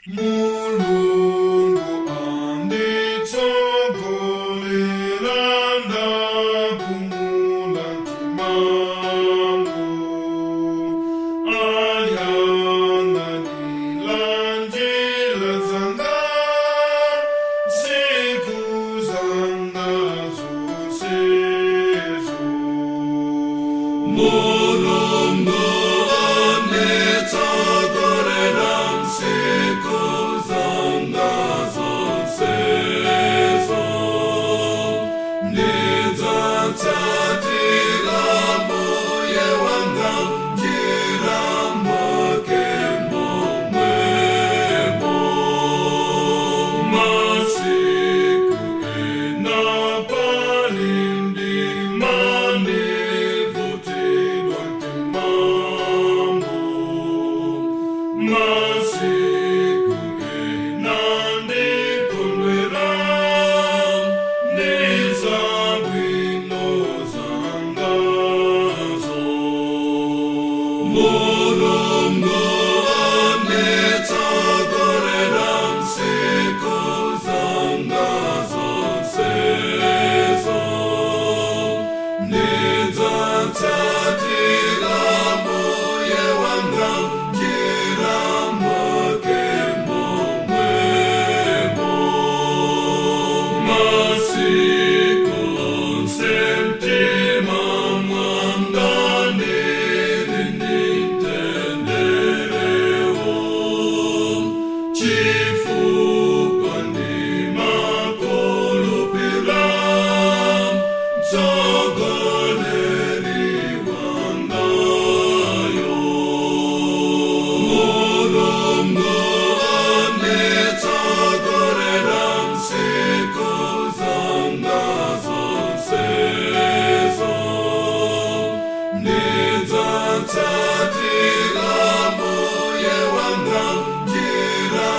Mulungu anditsogolera, ndapumula mtimamo. Ayang'anira njira zanga, tsiku zanga zonsezo. Mulungu anditsogolera tsiku zanga zonsezo, ndidzatsatira Mbuye wanga njira mwake momwemo. Masiku ena pali mdima, ndivutidwa mtimamo. Masiku ena ndikondwera ndi zabwino zangazo. Mulungu anditsogolera tsiku zanga zonsezo, ndidzatsatira Mbuye wanga njira mwake momwemo. Masiku onse mtima mwanga ndili ndi mtenderewo, chifukwa ndimakhulupira mtsogoleri wangayo. Mulungu anditsogolera tsiku zanga zonsezo, ndidzatsatira Mbuye wanga njira.